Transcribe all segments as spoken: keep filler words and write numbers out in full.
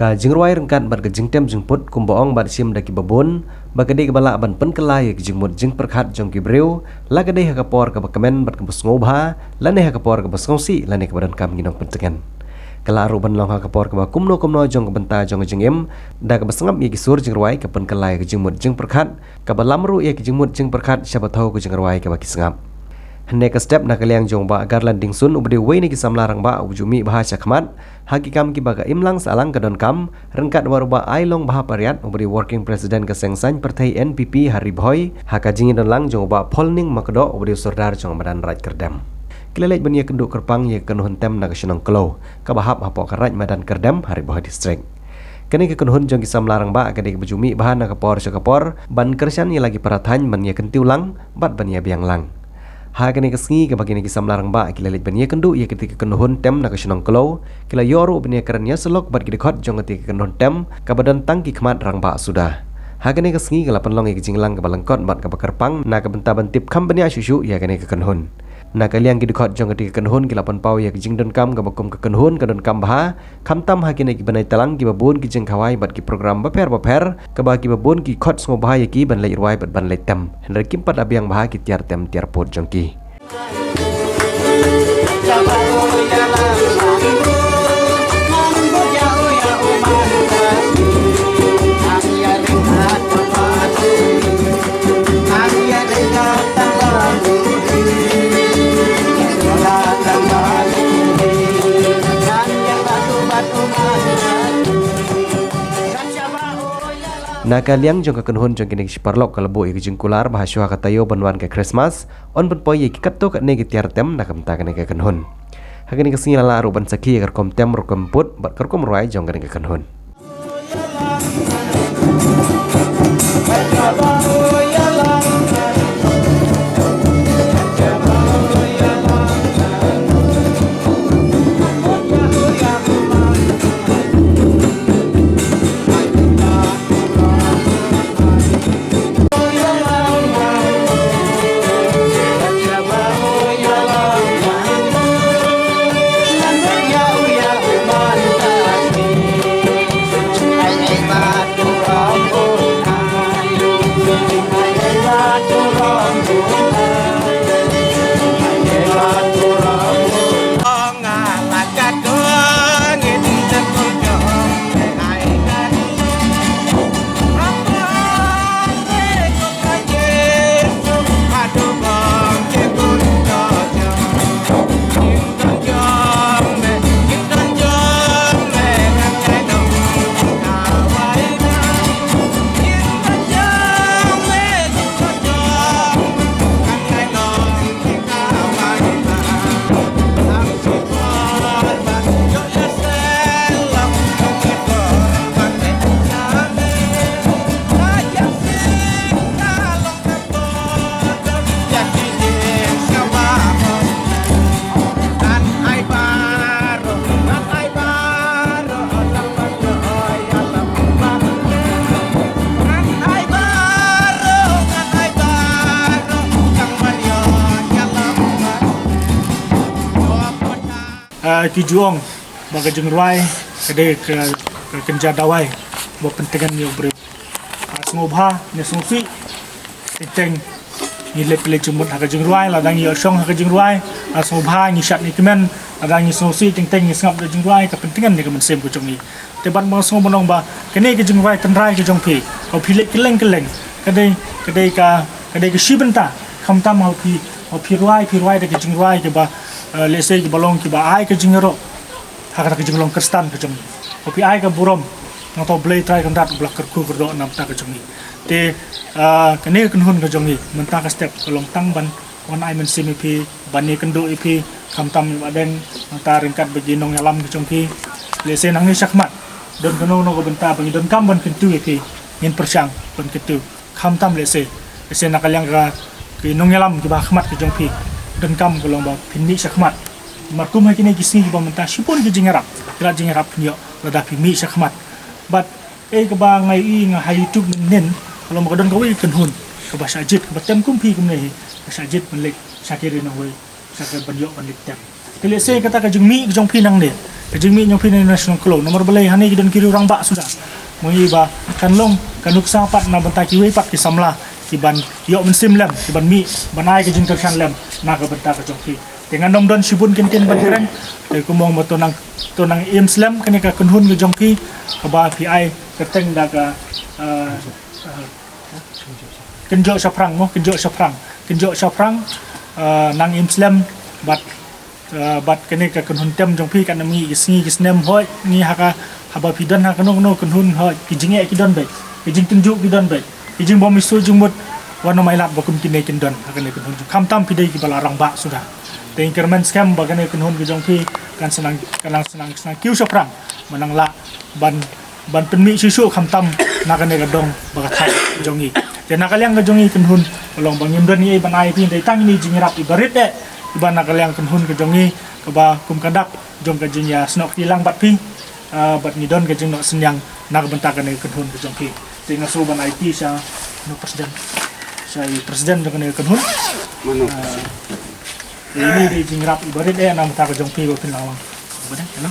Ka jingrwai ryngkat bad ka jingtem jingput kumba ong bad shim da kiba bun ba ka dei kaba lah ban pynkylla ïa ka jingmut jingpyrkhat jong ki briew, la ka dei ha ka por kaba kmen bad kaba sngewbha lane ha ka por kaba sngewsih lane kaba donkam ki nongpyntngen. Ka lah ruh ban long ha ka por kaba kumno kumno jong ka bynta jong ka jingim, da kaba sngap ïa ki sur jingrwai ka pynkylla ïa ka jingmut jingpyrkhat, kaba lam ruh ïa ka jingmut jingpyrkhat shaba thew ka jingrwai kaba ki sngap. Hynne ka step, na ka liang jong u Bah Garland Dingsun uba dei uwei na ki samla rangbah uba ju mih bha shakhmat ha ki kam kiba ka imlang sahlang ka donkam, ryngkat bad u Bah Ailong Bha Pariat uba dei working president ka seng saiñ pyrthei N P P ha Ri Bhoi, ha ka jingïadonlang jong u Bah Pholning Makdoh uba dei u sordar jong ka madan Raid Kyrdem. Ki la leit ban ïakynduh kyrpang ïa ka kynhun tem na ka shnong Kloi kaba hap hapoh ka Raid Madan Kyrdem ha Ri Bhoi District. Kane ka kynhun jong ki samla rangbah ka dei kaba ju mih bha na ka por sha ka por ban kyrshan ïa la ki para thaiñ ban ïakyntiew lang bad ban ïabiang lang. Ha kane ka sngi kaba kine ki samla rangbah ki la leit ban ïakynduh ïa kata ka kynhun tem na ka shnong Kloi, ki la ïoh ruh ban ïakren ïasyllok bad ki dkhot jong kata ka kynhun tem kaba don tang ki khmat rangbah suda. Ha kane ka sngi ka la pynlong ïa ka jingïalang kaba lyngkot bad kaba kyrpang na ka bynta ban tip kham bniah shuh shuh ïa kane ka kynhun. Na ka liang ki dkhot jong kata ka kynhun ki la pynpaw ïa ka jingdonkam kaba kum ka kynhun ka donkam bha, khamtam ha kine ki bnai tlang kiba bun ki jingkhawai bad ki program bapher bapher, kaba kiba bun ki khot sngewbha ïa ki ban leit rwai bad ban leit tem, hynrei kim pat la biang bha ki tiar tem tiar put jong ki. Na ka liang jong ka kynhun jong kine ki shiparalok ka la buh ïa ka jingkular ba ha shuwa ka taïew ban wan ka Christmas, yn pynpoi ïa ki katto katne ki tiar tem na ka bynta kane ka kynhun. Ha kane ka sngi la lah ruh ban sakhi ïa ka rukom tem, rukom put bad ka rukom rwai jong kane ka kynhun. Ah, ki ju ong ba ka jingrwai ka dei ka, ka kynja dawai ba pyntngen ïa u briew. Ah, sngewbha ne sngewsih teng teng ngi leit pynleit jingmut ha ka jingrwai, lada ngi ïoh shong ha ka jingrwai, ah, sngewbha ngi shad ngi kmen, lada ngi sngewsih teng teng ngi sngap da jingrwai, ka pyntngen ïa ka mynsiem ka jong ngi. Te ban ba sngew ban ong ba kane ka jingrwai tynrai ka jong phi, ka phi leit kylleng kylleng, ka dei, ka dei ka, ka dei ka shi bynta, khamtam ha phi, ha phi rwai, phi rwai da ka jingrwai kaba, eh, lehse kiba long kiba ai ka jingïaroh ha kata ka jinglong Khristan ka jong ngi. Ka phi ai ka burom na uta U Blei Trai Kynrad uba la kyrkhu kyrdoh na bynta ka jong ngi. Te, ah, kane ka kynhun ka jong ngi mynta ka step ka long tang ban wan ai mynsiem ïa phi, ban ïakynduh ïa phi, khamtam ïa ba dang, nangta ryngkat bad ki nongïalam ka jong phi. Lehse nangne shakhmat don kano kano ka bynta ba ngi donkam ban kyntu ïa phi, ngin pyrshang ban kyntu. Khamtam lehse, lehse na ka liang ka, ki nongïalam kiba ha khmat ka jong phi, donkam ka long ba phin mih shakhmat. Namar kum ha kine ki sngi kiba mynta shibun ki jingïarap, ki lad jingïarap phin ïoh lada phi mih shakhmat. Bad ei kaba nga ïohi nga ha YouTube mynnin, ka long ba ka don kawei ka kynhun kaba shah jied, kaba tem kum phi kumne hi, ka shah jied ban leit sha ki ri nongwei, sha ka ban ïoh ban leit tem. Te lehse kata ka jingmih ka jong phi nangne, Ka jingmih jong phi na National Klo. Namar balei hangne ki don ki riew rangbah suda. Mo, i ba kan long ka nuksa pat na bynta kiwei pat ki samla ki ban ïoh mynsiem lem, ki ban mih ban ai ka jingkyrshan lem na ka bynta ka jong phi. Te ngan ym don shibun kyntien ban kren. Te kumno mo, to nang, to nang im slem kane ka kynhun ka jong phi kaba phi ai kyrteng da ka, eh, eh, kynjoh shaphrang mo, kynjoh shaphrang, kynjoh shaphrang, eh, nang im slem bad, eh, bad kane ka kynhun tem jong phi. Kan ym ngi ki sngi ki snem hoi ngi ha ka, haba phi don ha kano kano kynhun hoi ki jingeh ki don beit, ki jingtynjuh ki don beit, ki jingbym ïsuh jingmut. Wan ym ailad ba kum kine kin don ha kane kynhun jong, khamtam phi dei kiba la rangbah suda. Te ngi kyrmen skhem ba kane kynhun ka jong phi kan sa nang, kan nang sa nang, sa nang kiew shaphrang, ba nang lah ban, ban pynmih shisha khamtam na kane ka dong bad ka thaiñ jong ngi. Te na ka liang ka jong ngi kynhun, ka long ba ngim don ei ei ban ai phi, dei tang ine i jingïarap iba rit eh iba na ka liang kynhun ka jong ngi, kaba kum ka dak jong ka jingïasnoh kti lang bad phi, ah, bad ngi don ka jingnoh synñiang na ka bynta kane ka kynhun ka jong phi. Te nga shu ban ai kti sha, no, president, sha i president jong kane ka kynhun. Mano? Ah, ine i jingïarap iba rit eh na ka bynta ka jong phi, ba phin lah ban, ba dang, hello.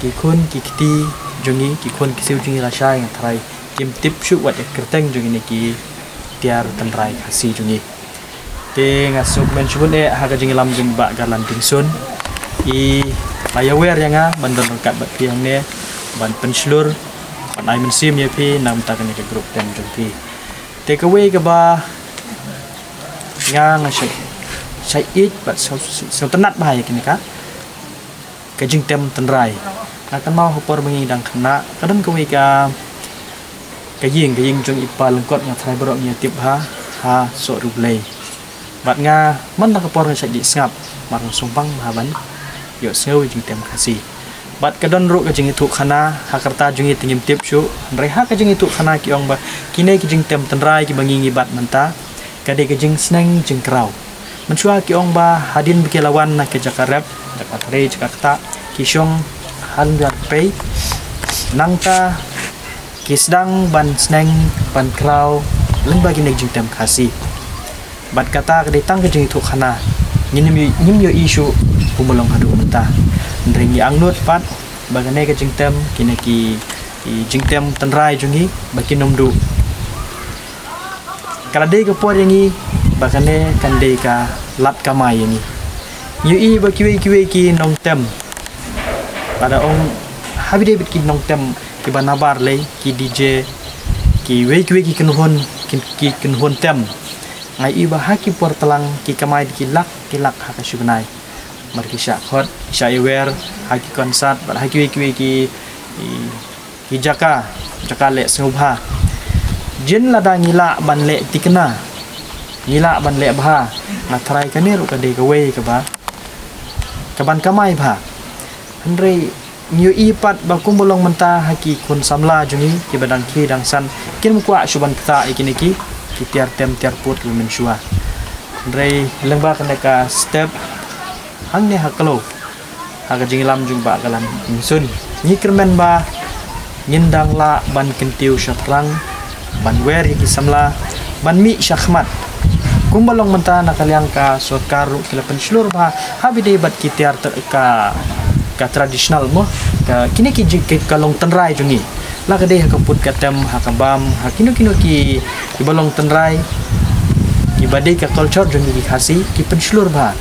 Ki khun ki kti jong ngi, ki khun ki siew jong ngi lashai, nga tharai kim tip shuh wat ïa ka kyrteng jong kine ki tiar tynrai Khasi jong ngi. Te nga sngewkmen shibun eh ha ka jingïalam jong i Bah Garland Dingsun, i la ïawer ïa nga ban don ryngkat bad phi hangne, ban pynshlur, ban ai mynsiem ïa phi na ka bynta kane ka grup tem jong phi. Te kawei kaba nga, nga shai, shai ïeit bad sngewtynnat bha ïa kane ka, ka jingtem tynrai. Nga kynmaw ha por ba ngi dang khynnah, ka don kawei ka, ka ïing, ka ïing jong i Pa Lyngkot, nga tharai baroh ngi ïa tip bha ha Sohriewblei. Bad nga man la ka por nga shait dih sngap, namar nga sngewbang bha ban ïohsngew ïa ka jingtem Khasi. Bad ka don ruh ka jingïathuhkhana, ha ka rta jong ngi te ngim tip shuh, hynrei ha ka jingïathuhkhana ki ong ba kine ki jingtem tynrai kiba ngi ngi bat mynta, ka dei ka jingsneng jingkraw. Mynshuwa ki ong ba hadien ba ki la wan na ka jaka rep, jaka trei, jaka ktah, ki shong ha lyndet pei, nangta ki sdang ban sneng, ban kraw lyngba kine ki jingtem Khasi. Bad kata ka dei tang ka jingïathuhkhana, ngim ïoh, ngim ïohi shuh kumba long haduh mynta. Hynrei ngi angnud pat ba kane ka jingtem, kine ki, ki jingtem tynrai jong ngi ba kin ym duh. Ka la dei ka por ïa ngi ba kane kan dei ka lad kamai ïa ngi. Ngi ïohi ba kiwei kiwei ki nongtem, lada ong ha ba dei beit ki nongtem kiba nabar lei, ki DJ, kiwei kiwei ki kynhun, ki, ki kynhun tem, nga ïohi ba ha ki por tlang ki kamai da ki lak ki lak ha ka shi bnai. Namar ki shah khot, ki shah ïawer ha ki concert bad ha kiwei kiwei ki, ki, ki jaka, jaka leh sngewbha. Jin lada ngi lah ban leh thikna, ngi lah ban leh bha, nga tharai kane ruh ka dei kawei kaba, kaban kamai bha. Hynrei ngi ïohi pat ba kumba long mynta ha ki khun samla jong ngi kiba dang khie dang san, kim kwah shuh ban ktah ïa kine ki, ki tiar tem tiar pud kiba mynshuwa. Hynrei lyngba kane ka step hangne ha Khlaw, ha ka jingïalam jong Bah Garland Dingsun, ngi kyrmen ba ngin dang lah ban kyntiew shaphrang, ban wer ïa ki samla, ban mih shakhmat. Kumba long mynta na ka liang ka sorkar ruh ki la pynshlur bha ha ba dei bad ki tiar ter-, ka, ka traditional mo, ka, kine ki jing, ki, ka long tynrai jong ngi. La ka dei ha ka put ka tem, ha ka bam, ha kino kino ki, kiba long tynrai, kiba dei ka culture jong ngi ki Khasi, ki pynshlur bha.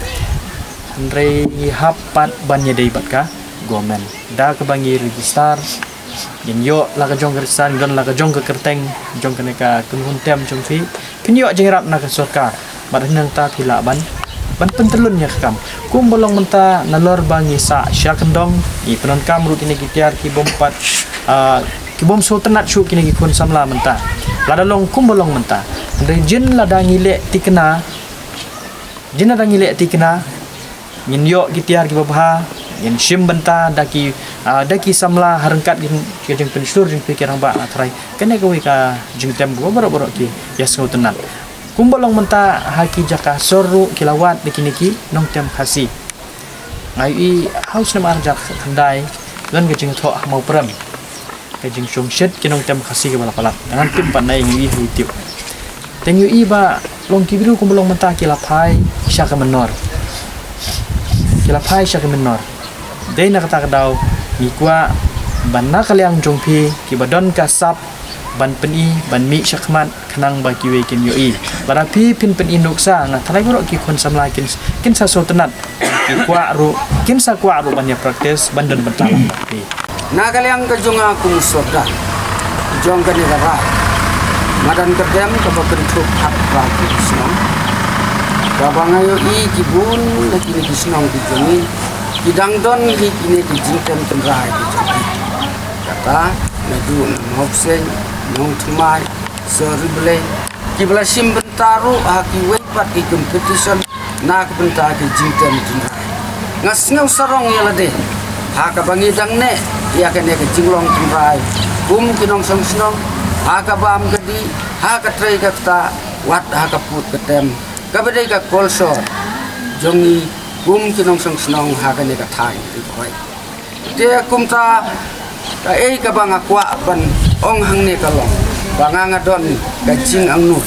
Hynrei ngi hap pat ban ïadei bad ka government da kaba ngi register. Ngin ïoh la ka jong ka register, ngin don la ka jong ka kyrteng jong kane ka kynhun tem jong phi. Phin ïoh jingïarap na ka sorkar bad nangta phi lah ban, ban pyntyllun ïa ka kam. Kumba long mynta nalor ba ngi sah sha kyndong, ngi pyndonkam ruh kine ki tiar ki bym pat, ah, ki bym sngewtynnat shuh kine ki khun samla mynta. Lada long kumba long mynta, hynrei jin lada ngi leh thikna, jin lada ngi leh thikna, ngin ïoh ki tiar kiba bha, ngin shim bynta da ki, ah, da ki samla ha ryngkat ki, ki jingpynshlur jong phi ki rangbah, nga tharai kane kawei ka jingtem kaba baroh baroh ki ïa sngewtynnat. Kumba long mynta ha ki jaka sor ruh ki la wad da kine ki nongtem Khasi. Nga ïohi ha u snem ar hajar khyndai don ka jingthoh ha Mawprem. Ka jingshongshit ki nongtem Khasi kaba la palat. Ngan pynpaw na ïa ngi ha YouTube. Te ngi ïohi ba long ki briew kumba long mynta ki la phai sha ka mynnor. Ki la phai sha ka mynnor. Dei na kata ka daw ngi kwah ba na ka liang jong phi kiba don ka sap ban pyni ban mih shakhmat khnang ba kiwei kin ïohi. Lada phi phin pyni nuksa nga tharai baroh ki khun samla kin kin sa sngewtynnat. Ki kwah ruh kin sa kwah ruh ban ïa practice ban don bynta lang bad phi. Na ka liang ka jong nga kum u sordar jong kane ka rai, madan ka dem kaba kynthup hapdeng ki shnong, kaba nga ïohi ki bun na kine ki shnong ki jong ngi ki dang don hi kine ki jingtem tynrai ki jong ki. Kata naduh na Mawbseiñ, Nongthymmai, Sawriblei, kiba la shim bynta ruh ha kiwei pat ki competition na ka bynta ki jingtem tynrai. Nga sngew sarong ïa lade ha kaba ngi dang neh ïa kane ka jinglong tynrai kum ki nongshong shnong, ha ka bam ka dih, ha ka trei ka ktah, wat ha ka put ka tem, kaba dei ka culture jong ngi kum ki nongshong shnong ha kane ka thaiñ Ri Bhoi. Te kumta kaei kaba nga kwah ban ong hangne ka long ba nga, nga don ka jingangnud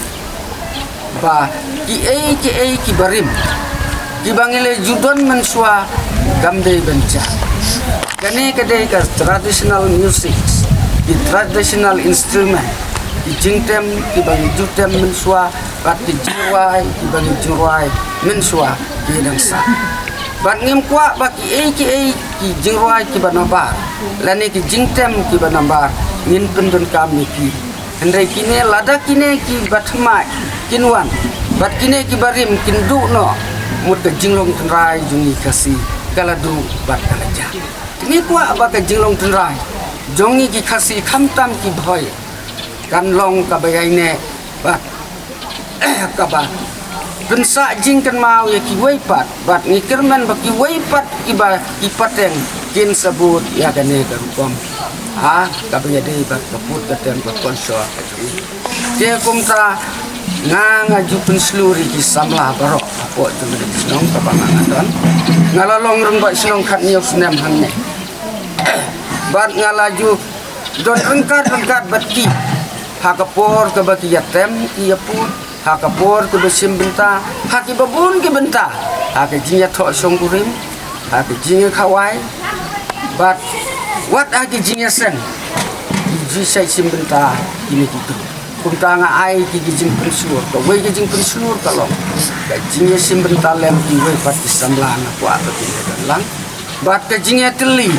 ba kiei kiei kiba rim kiba ngi la ju don mynshuwa kam dei ban jia. Kane ka dei ka traditional music, ki traditional instrument, ki jingtem kiba ngi ju tem mynshuwa, bad ki jingrwai kiba ngi jingrwai mynshuwa ki dang sah. Bad ngim kwah ba kiei kiei ki jingrwai kiba nabar lane ki jingtem kiba nabar ngin pyndonkam ïa ki. Hynrei kine, lada kine kiba thymmai kin wan bad kine kiba rim kin duh noh, mut ka jinglong tynrai jong ngi Khasi ka la duh bad ka la jah. Ngi kwah ba ka jinglong tynrai jong ngi ki Khasi khamtam ki Bhoi kan long kaba ïaineh bad kaba pynsah jingkynmaw ïa kiwei pat, bad ngi kyrmen ba kiwei pat kiba ki pateng kin sa bud ïa kane ka rukom ha kaba ïadei bad ka put ka tem ka culture ka jong ngi. Te kumta nga, nga ju pynshlur ïa ki samla baroh hapoh jong ka shnong kaba nga, nga don. Nga la long rangbah shnong khathynñiew snem hangne. Bad nga la ju don ryngkat ryngkat bad ki ha ka por kaba ki ïa tem ki ïa put, ha ka por kaba shim bynta, ha kiba bun ki bynta, ha ka jingïathoh shongkurim, ha ka jingïakhawai, bad wat ha ki jingïaseng ki ju shait shim bynta kine ki tu. Kumta nga ai ki, ki jingpynshlur, kawei ka jingpynshlur ka long ka jingïashim bynta lem kiwei pat ki samla, nga kwah ba kin ïa don lang, bad ka jingïatylli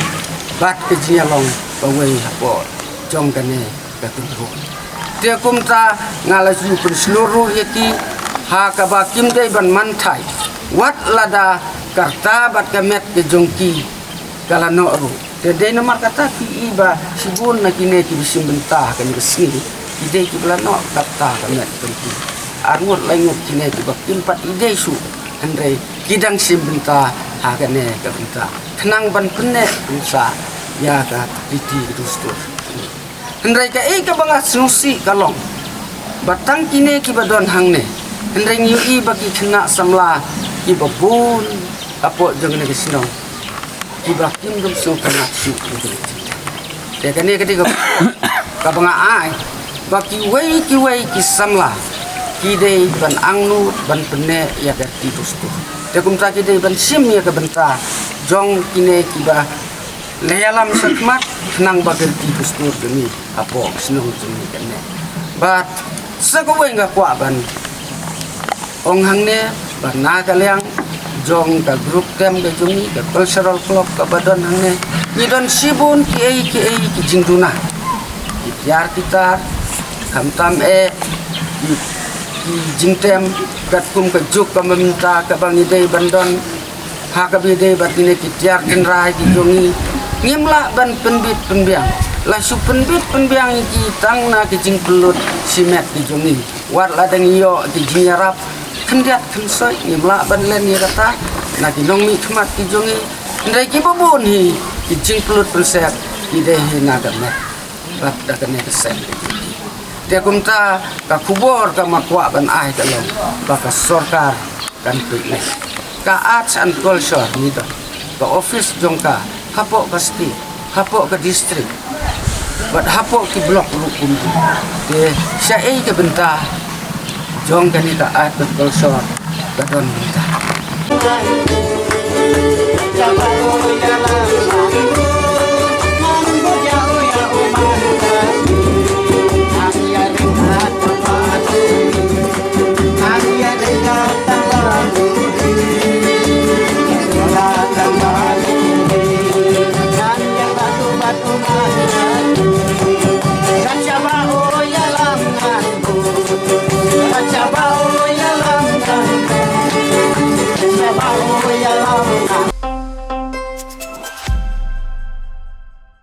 bad ka jingïalong kawei hapoh jong kane ka kynhun. Te kumta nga la ju pynshlur ruh ïa ki ha kaba kim dei ban man thait, wat lada ka rta bad ka met ka jong ki ka la noh ruh. Te dei namar kata phi i ba shibun na kine kiba shim bynta ha kane ka sngi ki dei kiba la noh ka rta ka met ka jong ki. Arngut laingut kine kiba kim pat i dei shuh, hynrei ki dang shim bynta ha kane ka bynta khnang ban pynneh pynsah ïa ka riti ka dustur. Hynrei kaei kaba nga sngewsih ka long ba tang kine kiba don hangne, hynrei ngi ïohi ba ki khynnah samla kiba bun hapoh jong kane ka shnong kiba kim dum sngewtynnat shuh. Te kane ka dei kaba, kaba nga ai ba kiwei kiwei ki samla ki dei ban angnud ban pynneh ïa ka riti dustur. Te kumta ki dei ban shim ïa ka bynta jong kine kiba la ïalam shakhmat khnang ba ka riti dustur jong ngi hapoh shnong jong ngi kane. Bad sa kawei nga kwah ban ong hangne ba na ka liang jong ka group tem ka jong ngi, ka cultural club kaba don hangne, ngi don shibun kiei kiei ki jingduna, ki tiar ki tar, khamtam eh ki, ki jingtem katkum ka juk ka mynta kaba ngi dei ban don ha kaba ïadei bad kine ki tiar tynrai ki jong ngi. Ngim lah ban pynbit pynbiang, la shu pynbit pynbiang ïa ki tang na ki jingpynlut shimet ki jong ngi. Wat la dang ïoh ki jingïarap khyndiat khynsoit, ngim lah ban len ïa kata na ki nongmihkhmat ki jong ngi. Hynrei kiba bun hi ki jingpynlut pynsep ki dei hi na ka met bad da kane ka sem. Te kumta ka khubor kaba nga kwah ban ai ka long ba ka sorkar kan pynlong ka arts and culture ngi don ka office jong ka hapoh ka state, hapoh ka district, bad hapoh ki block ruh kumta. Te shaei ka bynta jong kane ka art culture ka don bynta.